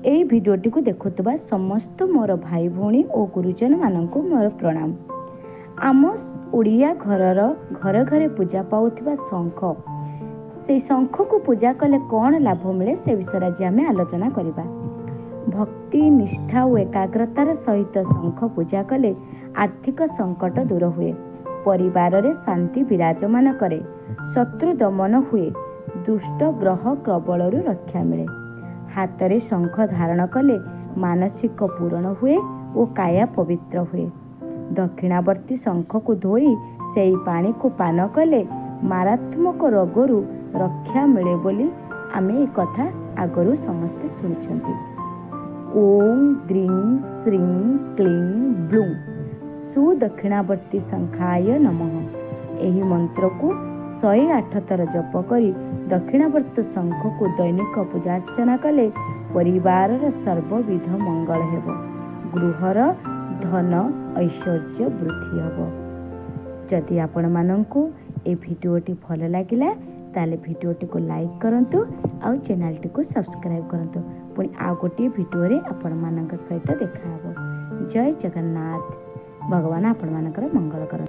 ଏହି ଭିଡ଼ିଓଟିକୁ ଦେଖୁଥିବା ସମସ୍ତ ମୋର ଭାଇ ଭଉଣୀ ଓ ଗୁରୁଜନମାନଙ୍କୁ ମୋର ପ୍ରଣାମ। ଆମ ଓଡ଼ିଆ ଘରର ଘରେ ଘରେ ପୂଜା ପାଉଥିବା ଶଙ୍ଖ, ସେଇ ଶଙ୍ଖକୁ ପୂଜା କଲେ କ'ଣ ଲାଭ ମିଳେ, ସେ ବିଷୟରେ ଆଜି ଆମେ ଆଲୋଚନା କରିବା। ଭକ୍ତି, ନିଷ୍ଠା ଓ ଏକାଗ୍ରତାର ସହିତ ଶଙ୍ଖ ପୂଜା କଲେ ଆର୍ଥିକ ସଙ୍କଟ ଦୂର ହୁଏ, ପରିବାରରେ ଶାନ୍ତି ବିରାଜମାନ କରେ, ଶତ୍ରୁ ଦମନ ହୁଏ, ଦୁଷ୍ଟ ଗ୍ରହ କବଳରୁ ରକ୍ଷା ମିଳେ। ହାତରେ ଶଙ୍ଖ ଧାରଣ କଲେ ମାନସିକ ପୂରଣ ହୁଏ ଓ କାୟା ପବିତ୍ର ହୁଏ। ଦକ୍ଷିଣାବର୍ତ୍ତୀ ଶଙ୍ଖକୁ ଧୋଇ ସେଇ ପାଣିକୁ ପାନ କଲେ ମାରାତ୍ମକ ରୋଗରୁ ରକ୍ଷା ମିଳେ ବୋଲି ଆମେ ଏ କଥା ଆଗରୁ ସମସ୍ତେ ଶୁଣିଛନ୍ତି। ଓଁ ଗ୍ରୀଂ ଶ୍ରୀଂ କ୍ଲିଂ ବ୍ଲୁଂ ସୁଦକ୍ଷିଣାବର୍ତ୍ତୀ ଶଙ୍ଖାୟ ନମଃ, ଏହି ମନ୍ତ୍ରକୁ 108 ଥର ଜପ କରି ଦକ୍ଷିଣାବର୍ତ୍ତ ଶଙ୍ଖକୁ ଦୈନିକ ପୂଜାର୍ଚ୍ଚନା କଲେ ପରିବାରର ସର୍ବବିଧ ମଙ୍ଗଳ ହେବ, ଗୃହର ଧନ ଐଶ୍ୱର୍ଯ୍ୟ ବୃଦ୍ଧି ହେବ। ଯଦି ଆପଣମାନଙ୍କୁ ଏ ଭିଡ଼ିଓଟି ଭଲ ଲାଗିଲା, ତାହେଲେ ଭିଡ଼ିଓଟିକୁ ଲାଇକ୍ କରନ୍ତୁ ଆଉ ଚ୍ୟାନେଲଟିକୁ ସବସ୍କ୍ରାଇବ୍ କରନ୍ତୁ। ପୁଣି ଆଉ ଗୋଟିଏ ଭିଡ଼ିଓରେ ଆପଣମାନଙ୍କ ସହିତ ଦେଖାହେବ। ଜୟ ଜଗନ୍ନାଥ। ଭଗବାନ ଆପଣମାନଙ୍କର ମଙ୍ଗଳ କରନ୍ତୁ।